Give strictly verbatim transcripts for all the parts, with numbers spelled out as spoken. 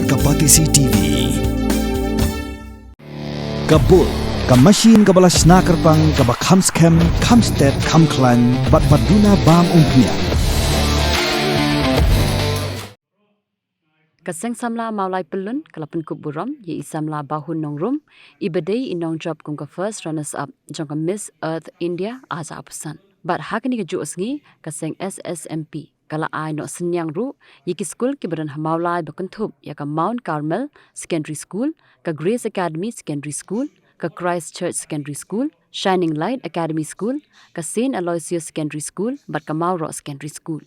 Ka Batesi T V. Ka bul, ka machine kaba la shna kyrpang, kaba kham skhem, kham stet, kham khlaiñ, bad ba duna bam umphniang. Ka Seng Samla Mawlai Pyllun ka la pynkup burom ïa i Samla Bahun Nongrum, iba dei i nongjop kum ka first runners up jong ka Miss Earth India ar hajar arphew san. Bad ha kane kajuh ka sngi, ka Seng S S M P ka la ai noh synñiang ruh ïa ki skul kiba don ha Mawlai ba kynthup ïa ka Mount Carmel Secondary School, ka Grace Academy Secondary School, ka Christ Church Secondary School, Shining Light Academy School, ka Saint Aloysius Secondary School, bad ka Mawroh Secondary School.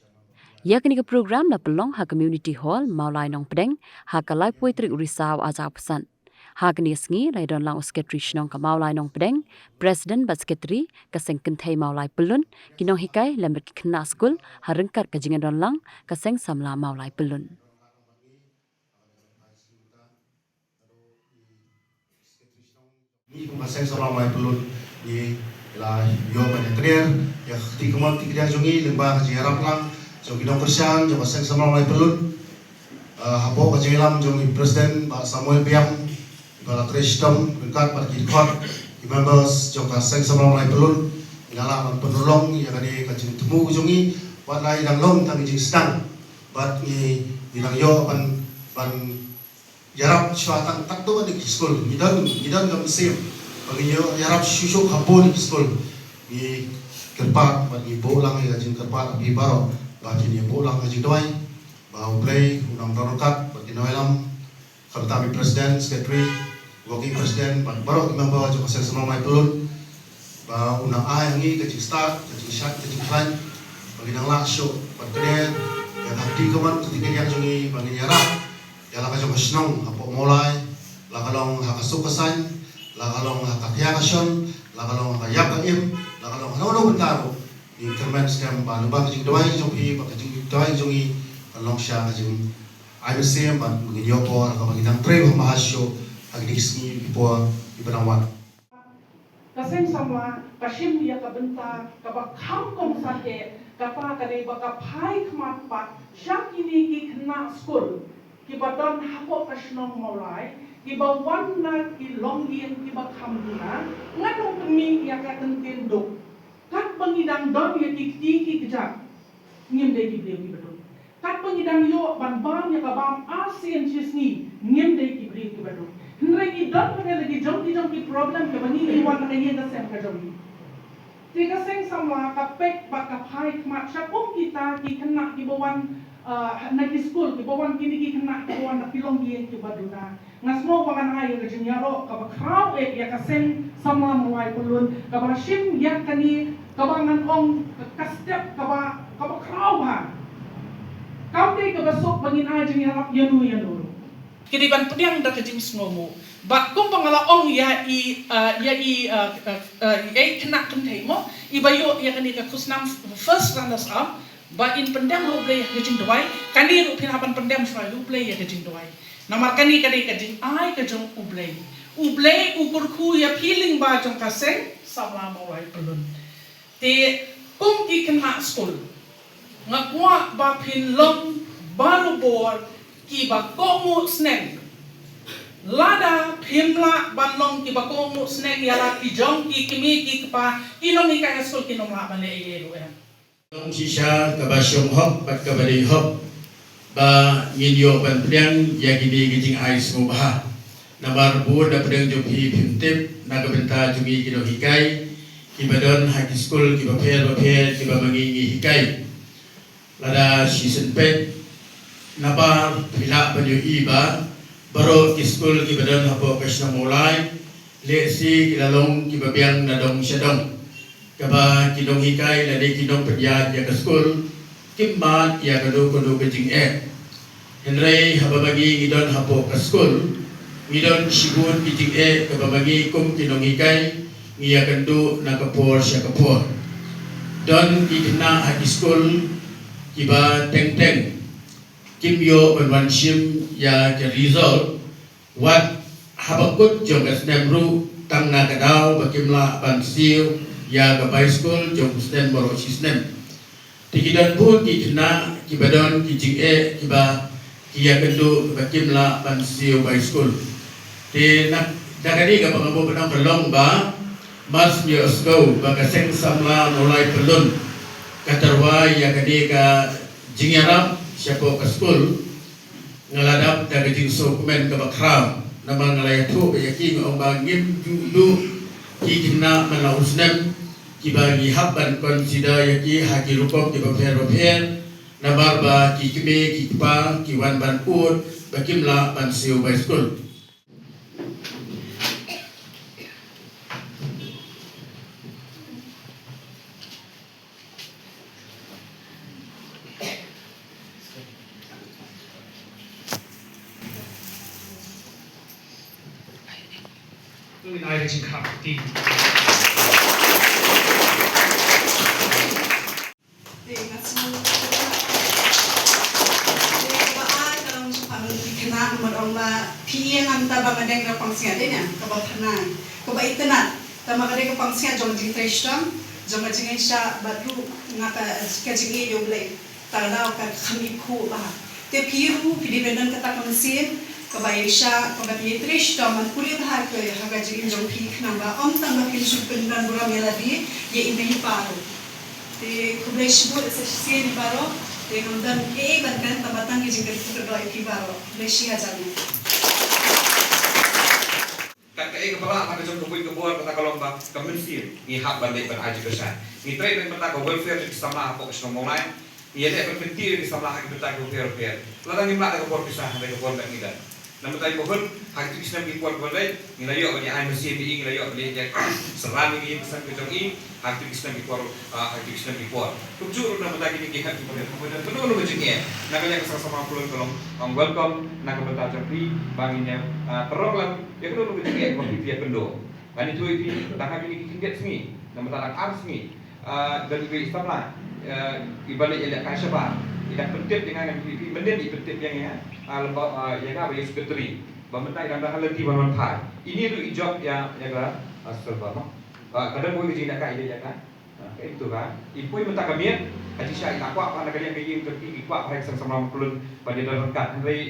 Ïa kane ka program la pynlong ha Community Hall, Mawlai Nongpdeng, ha ka laiphew tarik u Risaw ar hajar arphew san. Ha kane ka sngi la ïadon lang u Secretary Shnong ka Mawlai Nongpdeng, President bad Secretary ka Seng Kynthei Mawlai Pyllun, ki nonghikai lem bad ki khynnah skul, ha ryngkat ka jingïadon lang ka Seng Samla Mawlai Pyllun. Ngi kum ka Seng Samla Mawlai Pyllun ngi la ïoh ban ïakren ïa ka kti kamon kti kadiang jong ngi lyngba ka jingïarap lang jong ki nongkyrshan jong ka Seng Samla Mawlai Pyllun. Ah, hapoh ka jingïalam jong i President Bah Samuel Biang, ba la trei shitom ryngkat bad ki dkhot, ki members jong ka Seng Samla Mawlai Pyllun, ngi la lah ban pynurlong ïa kane ka jingthmu jong ngi, wat la i dang long tang i jingsdang, bad ngi, ngi dang ïoh ban, ban ïarap shuwa tang katto katne ki skul, ngi don, ngi don ka mynsiem ba ngin ïoh ïarap shuh shuh ha bun ki skul. Ngi kyrpad bad ngi buh lang ïa ka jingkyrpad ha phi baroh ba phin ïa buh lang ka jingduwai ba U Blei un nang don ryngkat bad ki nongïalam, khamtam i President, Secretary, Working President bad baroh ki member jong ka Seng Samla Mawlai Pyllun, ba un nang ai ha ngi ka jingstad, ka jingshad, ka jingkhlaiñ ba ngin nang lah shuh ban kner ïa ka kti kamon kti kadiang jong ngi, ba ngin ïarap ïa la ka jong ka shnong hapoh Mawlai, la ka long ha ka suk ka saiñ, la ka long ha ka thia ka shon, la ka long ha ka ïap ka im, la ka long ha kano kano ka bynta ruh. Ngi kyrmen skhem ba lyngba ka jingduwai jong phi bad ka jingduwai jong ngi kan long sha ka jingai mynsiem bad ngin ïoh por kaba ngin nang trei bha shuh ha kine ki sngi ki por kiba nang wan. Ka Seng Samla ka shim ïa ka bynta kaba kham kongsan eh, kata ka dei ba ka phai khmat pat sha kine ki khynnah skul kiba don hapoh ka shnong Mawlai, kiba wan na ki longïing kiba kham duna. Ngan ym pynmih ïa ka kyntien duk. Katba ngi dang don ïa ki kti ki kjat, ngim dei ki briew kiba duk. Katba ngi dang ïoh ban bam ïa ka bam ar sien shi sngi, ngim dei ki briew kiba duk. Hynrei ngi don pat la ki jong ki jong ki problem kaba ngi, ngi wan na ka ïing ka sem ka jong ngi. Te ka Seng Samla ka peit bad ka phai khmat sha kum kita ki khynnah kiba wan, ah, na ki skul, kiba wan, kine ki khynnah kiba wan na ki longïing kiba duna. Nga sngew ba ngan ai ïa ka jingïaroh kaba khraw eh ïa ka Seng Samla Mawlai Pyllun kaba la shim ïa kane, kaba ngan ong ka step kaba, kaba khraw bha. Kam dei kaba suk ba ngin ai jingïarap ïano ïano ruh. Ki dei ban pdiang da ka jingsngewnguh. Bad kumba nga la ong ïa i, ah, ïa i, ah, ah, ah, ïa i khynnah kynthei mo, iba ïoh ïa kane ka khusnam first runners up, ba in pyndem ha U Blei ïa ka jingduwai, kane ruh phin hap ban pyndem shuwa ïa U Blei ïa ka jingduwai. Namar kane ka dei ka jingai ka jong U Blei. U Blei u kyrkhu ïa phi lyngba jong ka Seng Samla Mawlai Pyllun. Te kum ki khynnah skul, nga kwah ba phin long barabor kiba kohnguh sneng. Lada phim lah ban long kiba kohnguh sneng ïa la ki jong ki kmie ki kpa, ki nonghikai skul kin ym lah ban leh ei ei ruh em. Long shisha kaba shong hok bad kaba dei hok ba ngin ïoh ban pdiang ïa kine ki jingai sngewbha. Namar bun na pdeng jong phi phim tip na ka bynta jong ngi ki nonghikai kiba don ha ki skul kiba pher ba pher kiba ma ngi ngi hikai. Lada shisien peit, naba phi lah ban ïohi ba baroh ki skul kiba don hapoh ka shnong Mawlai, lehse ki la long kiba biang na dong sha dong. Kaba ki nonghikai lane ki nongpynïaid ïa ka skul kim mad ïa kano kano ka jingeh. Hynrei haba ma ngi ngi don hapoh ka skul, ngi don shibun ki jingeh kaba ma ngi kum ki nonghikai ngi ïakynduh na ka por sha ka por. Don ki khynnah ha ki skul kiba teng teng kim ïoh ban wan shim ïa ka result, wat haba kut jong ka snem ruh, tang na ka daw ba kim lah ban siew ïa ka baiskul jong u snem baroh shi snem. Te ki don bun ki khynnah kiba don ki jingeh kiba ki ïakynduh ba kim lah ban siew bai skul. Te na, da kane kaba nga buh ba dang ka long ba, mar sniew skew ba ka seng samla Mawlai Pyllun ka tyrwa ïa kane ka jingïarap shapoh ka skul. Nga la dap da ka jingsngewkmen kaba khraw namar nga la ïathuh ba ïa ki nga ong ba ngim ju duh ki khynnah man la u snem kiba ngi hap ban consider ïa ki ha ki rukom kiba pher ba pher. Namar ba ki kmie ki kpa ki wan ban ud ba kim lah ban siew bai skul. Te nga sngew, te kaba ar ka long shaphang ki khynnah, namar ong ba phi ïa ngam ta ba nga dei ka pansngiat dei ne kaba pyrnai kaba itynnat. Tangba ka dei ka pansngiat jong ka jingtrei shitom, jong ka jingïaishah bad ruh na ka, ka jingïeit ïa U Blei. Tang daw ka kham ïeit khuh bha. Te phi ruh phi dei ban don kata ka mynsiem kaba ïaishah, kaba ïatrei shitom ban pule bha ïa ka, ha ka jingim jong phi khnang ba ym tang ba phin shu pynban burom ïa lade, ïa i mei i pa ruh. Te khublei shibun sa shisien ïa baroh. Te ngam don ei ei ban kren tang ba tang ki jingkyrkhu kyrdoh ïa phi baroh. Khublei shihajar nguh. Kat kaei kaba lah na ka jong ka buit ka bor kata ka long ba ka mynsiem ngi hap ban leit ban ai jingkyrshan. Ngi trei ban bynta ka welfare jong ki samla hapoh ka shnong Mawlai. Ngi ïaleh ban kyntiew ïa ki samla ha ki bynta kiba pher bapher. Lada ngim lah da ka bor pisa hynrei ka bor leh ngi don. Namar ba hun ha kito ki snem ki por kiba leit ngi la ïoh ban ïa ai mynsiem ïa i, ngi la ïoh ban ïa ai synran ïa ki ïing ki sem ka jong i ha kito ki snem ki por, ah, ha kito ki snem ki por. Kumjuh ruh namar ba kine ki hap ki por, hap ban don kano kano ka jingeh na ka liang ka seng samla Mawlai ka long, ong welcome na ka bynta jong phi ba ngin ïa, ah, tyrok lang ïa kano kano ka jingeh ba phi ïa pyndoh. Ngan ïathuh ïa phi, tang ha kine ki khyndiat sngi, namar ba tang ar sngi, ah, don iwei i samla, ah, iba leit ïalehkai shabar. I dang pyntip ïa nga, ngan ïathuh ïa phi, mynnin i pyntip ïa nga, ah, lem bad, ah, ïa nga bad ïa u secretary. Ba mynta i dang don ha lynti ban wan phai. Ine ruh i jop ïa, ïa ka, ah, Silver mo. Ah, ka don kawei ka jingïalehkai i leit ïalehkai. Ah, ka im tu ka. I poi mynta ka miet, ha jingshisha i la kwah bha na ka liang ka ïing jong phi, i kwah bha ïa ka seng samla Mawlai Pyllun ban ïa don ryngkat. Hynrei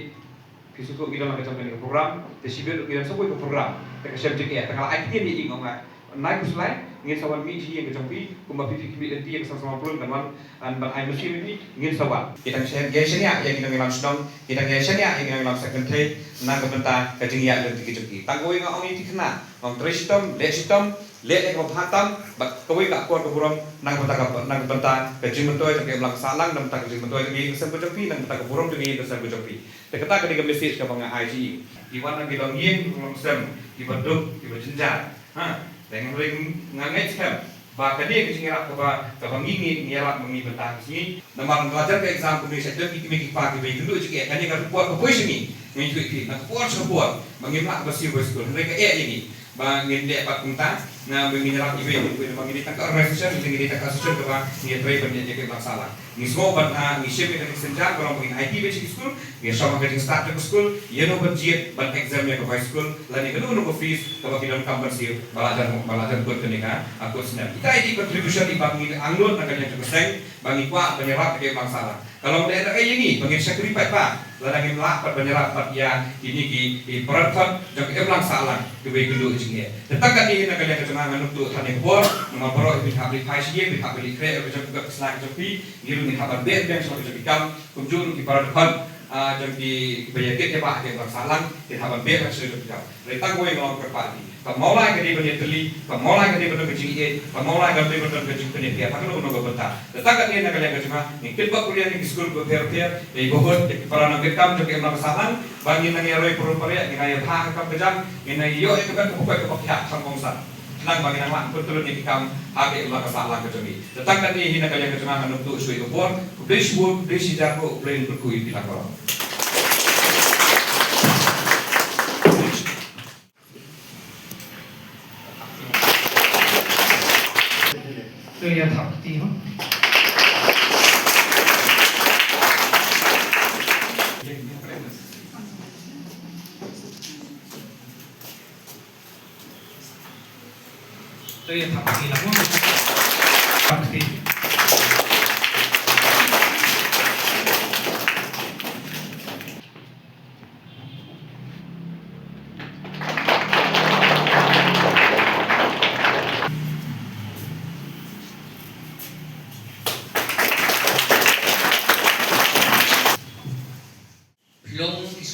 phi sngewthuh ngi don lang ka jong kane ka program, te shibit ruh ngi don sa kawei ka program. Te ka shem jingeh, te nga la ai ktien ïa i, nga ong nga, nai khuslai, ngin sa wan mih sha ïing ka jong phi, kumba phi phi khmih lynti ïa ka seng samla Mawlai Pyllun kan wan, ah, ban ai mynsiem ïa phi, ngin sa wan. Ki dang ïa shaniah ïa ki nongïalam shnong, ki dang ïa shaniah ïa ki nongïalam seng kynthei na ka bynta ka jingïaid lynti ka jong ki. Tang kawei nga ong ïa ki khynnah, ong trei shitom, leh shitom, leh leh kaba bha tam, bad kawei ka akor ka burom na ka bynta ka, na ka bynta ka jingmyntoi jong ka imlang ka sahlang, na ka bynta ka jingmyntoi jong ka ïing ka sem ka jong phi, na ka bynta ka burom jong ka ïing ka sem ka jong phi. Te kata ka dei ka message kaba nga ai sha i. Ki wan na ki long ïing, ki long sem, kiba duk, kiba jynjar. Ha, te nga ring, nga ngeit skhem ba ka dei ka jingïarap kaba, kaba ngi, ngi, ngi ïarap ma ngi bynta ka sngi. Namar nga la jan ka exam kumne sha jan ki kmie ki kpa kiba ïakynduh jingeh, kane ka report ka poi sha ngi. Ngi ïathuh ïa phi na ka por sha ka por ba ngim lah kaba siew bai skul, hynrei ka eh ïa ngi. Ba ngin leh pat kumta, na ba ngin ïarap iwei pa iwei, ba ngin dei tang ka organisation, ngin dei tang ka association kaba ngi trei ban ïa ka imlang sahlang. Ngi sngew ban, ah, ngi shim ïa ka jingkynjah ka long ba ngin aiti beit sha ki skul, ngi shong ha ka jingstad jong ka skul, ïano ban jied ban exam ïa ka bai skul, lane kano kano ka fees kaba ki donkam ban siew, ba la jan, ba la jan kut kane ka, ah, kut snem. Kita i dei contribution iba ngi angnud na ka liang jong ka seng, ba ngi kwah ban ïarap ïa ka imlang sahlang. Ka long lehnohei ïa ngi ba ngin shakri paidbah lada ngim lah pat ban ïarap pat ïa kine ki, ki para dkhot jong ka imlang sahlang kiba ïakynduh jingeh. Te tang katne hi na ka liang ka jong nga, ngan nukduh tang ïa ka por, namar baroh phi hap ban leit phai sha ïing, phi hap ban leit khreh ïa ka jong ka kti sla ka jong phi, ngi ruh ngin hap ban beh biang sha ka jong ki kam, kumjuh ruh ki para dkhot, ah, jong ki, kiba ïakit ïabah ha ka imlang sahlang, kin hap ban beh biang sha ka jong ki kam. Hynrei tang kawei nga ong kyrpad ïa phi. Ka Mawlai ka dei ban ïatylli, ka Mawlai ka dei ban don ka jingïeit, ka Mawlai ka dei ban don ka jingpynïapher ha kano kano ka bynta. Te tang katne na ka liang ka jong nga, ngin kitbok ruh ïa ki skul kiba pher pher, ïa i Bah Hut, ïa ki para nongkitkam jong ka imlang ka sahlang, ba ngin nang ïa roi parum pariah, ngin nang ïa bha ka kam ka jam, ngin nang ïa ïoh ïa ka met kaba koit kaba khiah kham kongsan. Khnang ba ngin nang lah pyntrun ïa ki kam ha ka imlang ka sahlang ka jong ngi. Te tang katne hi na ka liang ka jong nga, ngan nukduh shuh ïa ka por. Khublei shibun, khublei shihajar nguh, U Blei un kyrkhu ïa phi baroh.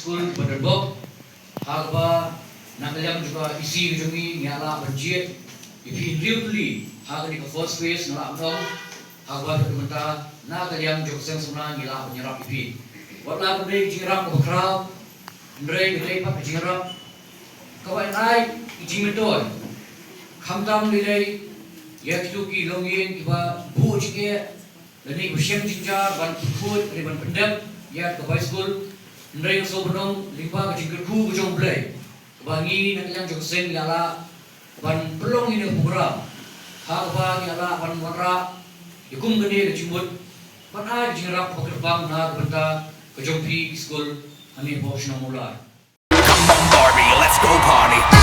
Skul Bandarboh, ha kaba na ka liang jong ka E C ka jong ngi ngi la lah ban jied ïa phi hynriew tylli ha kane ka first phase, nga lah ban ong, ha kaba te mynta na ka liang jong ka seng samla ngi lah ban ïarap ïa phi. Wat la ka dei ka jingïarap kaba khraw, hynrei ka dei pat ka jingïarap kaba ai ka jingmyntoi, khamtam lei lei ïa kito ki longïing kiba buh jingeh lane ba shem jynjar ban pynkhuid lane ban pyndep ïa ka bai skul. Hynrei nga sngewbha ban ong lyngba ka jingkyrkhu ka jong U Blei, kaba ngi na ka liang jong ka seng ngi la lah ban pynlong ïa kane ka program, ha kaba ngi la lah ban wanrah ïa kum kane ka jingmut ban ai ka jingïarap kaba kyrpang na ka bynta ka jong phi ki skul hangne hapoh shnong Mawlai. Come on, Barbie, let's go party.